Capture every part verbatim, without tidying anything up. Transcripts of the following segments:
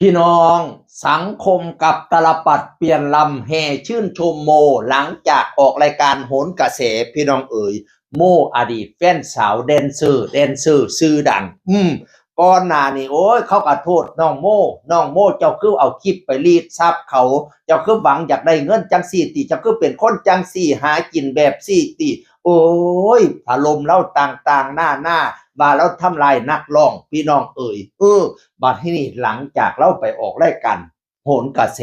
พี่น้อง สังคมกับตาลปัตรเปลี่ยนลำแห่ชื่นชมโม หลังจากออกรายการโหนกระแส พี่น้องเอ๋ย โมอดีตแฟนสาวแดนเซอร์ แดนเซอร์ชื่อดัง อืมก่อนหน้านี้ โอ้ย เขาก็โทษน้องโม น้องโมเจ้าคือเอาคลิปไปรีดทรัพย์เขา เจ้าคือหวังอยากได้เงินจังซี่ติ เจ้าคือเป็นคนจังซี่ หากินแบบซี่ติ โอ้ย ถล่มเราต่างๆนานา ว่าเราทำลายนักร้อง พี่น้องเอ๋ย เออ บัดทีนี้หลังจากเราไปออกรายการโหนกระแส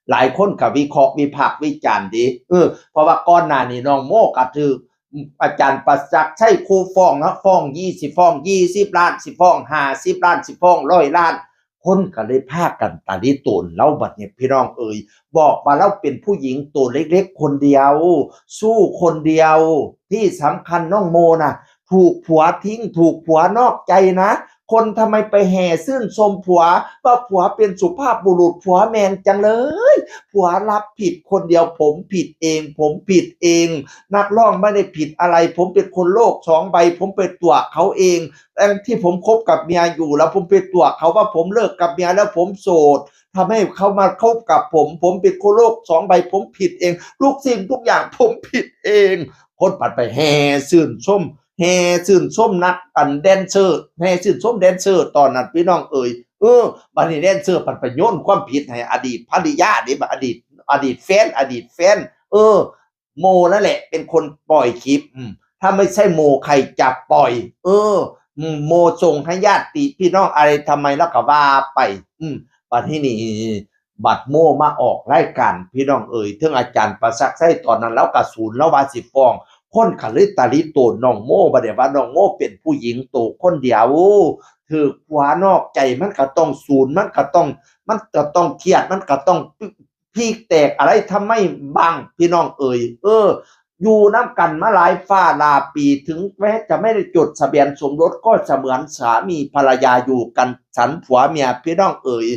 หลายคนก็วิเคราะห์วิพากษ์วิจารณ์ดี เออ เพราะว่าก่อนหน้านี้น้องโมก็ถืกอาจารย์ประจักษ์ชัยคู่ฟ้องเนาะ ฟ้องยี่สิบ ฟ้องยี่สิบล้าน สิฟ้องห้าสิบล้าน สิฟ้องร้อยล้าน คนก็เลยพากันตาลิโตนเราบัดนี้ พี่น้องเอ๋ย บอกว่าเราเป็นผู้หญิงตัวเล็กๆคนเดียว สู้คนเดียว ที่สำคัญน้องโมนะ ถูกผัวทิ้ง ถูกผัวนอกใจนะ คนทำไมไปแห่ชื่นชมผัว ว่าผัวเป็นสุภาพบุรุษ ผัวแมนจังเลย ผัวรับผิดคนเดียว ผมผิดเอง ผมผิดเอง นักร้องไม่ได้ผิดอะไร ผมเป็นคนโลกสองใบ ผมไปตั๋วเขาเอง แต่ที่ผมคบกับเมียอยู่แล้วผมไปตั๋วเขาว่าผมเลิกกับเมียแล้วผมโสด ทำให้เขามาคบกับผม ผมเป็นคนโลกสองใบ ผมผิดเอง ทุกสิ่งทุกอย่างผมผิดเอง คนปัดไปแห่ชื่นชม แห่ชื่นชมนักอันแดนเซอร์ แห่ชื่นชมแดนเซอร์ตอนนั้น พี่น้องเอ๋ย เออ บัดนี้แดนเซอร์ปัดไปโยนความผิดให้อดีตภริยาเด้ อดีต อดีตแฟน อดีตแฟน เออ โมนั่นแหละเป็นคนปล่อยคลิป อืม ถ้าไม่ใช่โมใครจะปล่อย เออ อืม โมส่งให้ญาติพี่น้องอะไรทำไมแล้วก็ว่าไป อืม บัดทีนี้ บัดโมมาออกรายการ พี่น้องเอ๋ย ถึงอาจารย์ประจักษ์ชัยตอนนั้นแล้วก็ศูนย์แล้วว่าสิฟ้อง คนก็เลยตาลิโตนน้องโม บัดเดี๋ยวว่าน้องโมเป็นผู้หญิงโตคนเดียว ถืกผัวนอกใจ มันก็ต้องศูนย์ มันก็ต้อง มันก็ต้องเครียด มันก็ต้องพีกแตกอะไรทำไมบัง พี่น้องเอ๋ย เออ อยู่นำกันมาหลายฟ้าหลายปี ถึงแม้จะไม่ได้จดทะเบียนสมรส ก็เสมือนสามีภรรยาอยู่กันฉันผัวเมีย พี่น้องเอ๋ย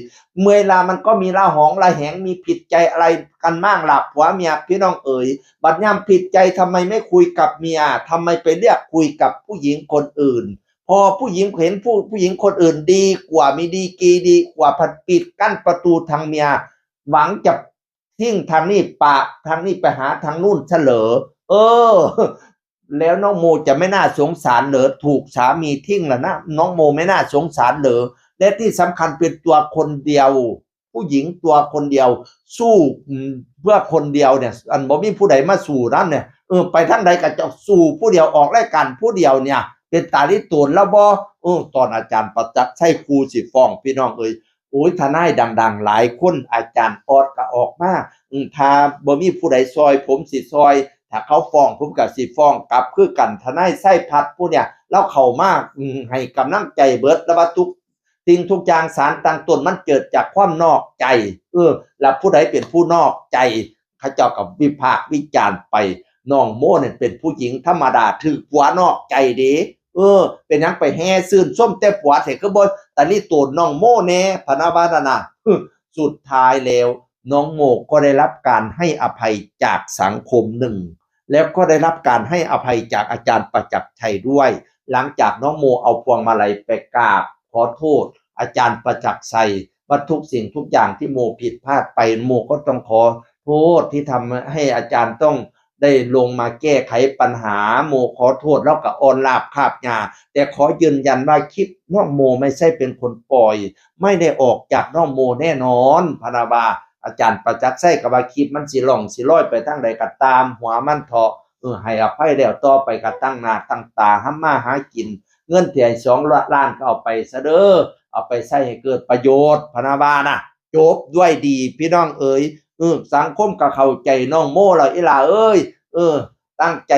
เมื่อยลามันก็มีละหองละแหง มีผิดใจอะไรกันบ้างละผัวเมีย พี่น้องเอ๋ย บัดยามผิดใจทำไมไม่คุยกับเมีย ทำไมไปเลือกคุยกับผู้หญิงคนอื่น พอผู้หญิงเห็นผู้ ผู้หญิงคนอื่นดีกว่า มีดีกรีดีกว่า ผัดปิดกั้นประตูทางเมีย หวังจะทิ้งทางนี้ปะทางนี้ไปหาทางนู่นเสลอ เออ แล้วน้องโมจะไม่น่าสงสารเหรอ ถูกสามีทิ้งแล้วนะ น้องโมไม่น่าสงสารเหรอ และที่สำคัญเป็นตัวคนเดียว ผู้หญิงตัวคนเดียว สู้ อืม เพื่อคนเดียวเนี่ย อันบ่มีผู้ใดมาสู้นั่นเนี่ย เออ ไปทางใดก็จะสู้ผู้เดียว ออกรายการผู้เดียวเนี่ย เป็นตาลิโตนแล้วบ่ เออ ตอนอาจารย์ประจักษ์ชัยคู่สิฟ้อง พี่น้องเอ๋ย โอ้ย ทนายดังๆหลายคน อาจารย์ออดก็ออกมา อืม ถ้าบ่มีผู้ใดซอย ผมสิซอย ถ้าเขาฟ้อง ผมก็สิฟ้องกลับคือกัน ทนายไส้พัดผู้เนี่ย เราเข้ามา อืม ให้กำลังใจเบิด แล้วว่าทุกสิ่งทุกอย่างสารตั้งต้นมันเกิดจากความนอกใจ เออ แล้วผู้ใดเป็นผู้นอกใจ เขาเจ้าก็วิพากษ์วิจารณ์ไป น้องโมเนี่ยเป็นผู้หญิงธรรมดา ถืกผัวนอกใจเด้ เออ เป็นหยังไปแห่ชื่นชมแต่ผัวแท้ คือบ่ตาลิโตนน้องโมแน่ พะนะว่านั่นน่ะ สุดท้ายแล้ว น้องโมก็ได้รับการให้อภัยจากสังคมหนึ่ง แล้วก็ได้รับการให้อภัยจากอาจารย์ประจักษ์ชัยด้วย หลังจากน้องโมเอาพวงมาลัยไปกราบขอโทษอาจารย์ประจักษ์ชัย ว่าทุกสิ่งทุกอย่างที่โมผิดพลาดไป โมก็ต้องขอโทษที่ทำให้อาจารย์ต้องได้ลงมาแก้ไขปัญหา โมขอโทษแล้วก็อ่อนลาบคาบหญ้า แต่ขอยืนยันว่าคลิปน้องโมไม่ใช่เป็นคนปล่อย ไม่ได้ออกจากน้องโมแน่นอน พะนะว่า อาจารย์ประจักษ์ชัยก็ว่าคลิปมันสิล่องสิลอยไปทางใดก็ตามหัวมันเถาะ เออ ให้อภัยแล้ว ต่อไปก็ตั้งหน้าตั้งตาทำมาหากิน เงินที่ให้สองล้านก็เอาไปซะเด้อ เอาไปใช้ให้เกิดประโยชน์ พะนะว่านะ จบด้วยดีพี่น้องเอ๋ย เออ สังคมก็เข้าใจน้องโมแล้ว อีหล่าเอ้ย เออ ตั้งใจ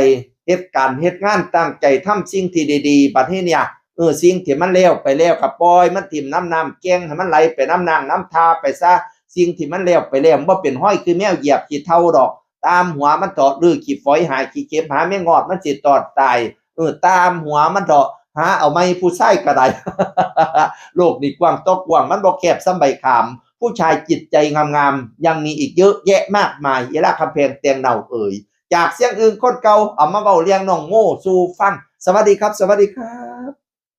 เฮ็ดการเฮ็ดงาน ตั้งใจทำสิ่งที่ดีๆ บัดนี้เนี่ย เออ สิ่งที่มันแล้วไปแล้วก็ปล่อยมันถิ่มนำน้ำแก่ง ให้มันไหลไปนำนางนำท่าไปซะ สิ่งที่มันแล้วไปแล้ว มันบ่เป็นฮอยคือแมวเหยียบขี้เถ้าดอก ตามหัวมันเถาะ หรือขี้ฝอยหาขี้เข็บหาแมงงอดมันสิตอดตาย เออ ตามหัวมันเถาะ หาเอาใหม่ผู้ชายก็ได้ โลกนี้กว้างต่อกว้าง มันบ่แคบส่ำใบขาม ผู้ชายจิตใจงามๆ ยังมีอีกเยอะแยะมากมาย อีหล่าคำแพงแตงเน่าเอ๋ย จากเสียงอึ่งคนเก่า เอามาเว้าเรื่องน้องโมสู่ฟัง สวัสดีครับ สวัสดีครับ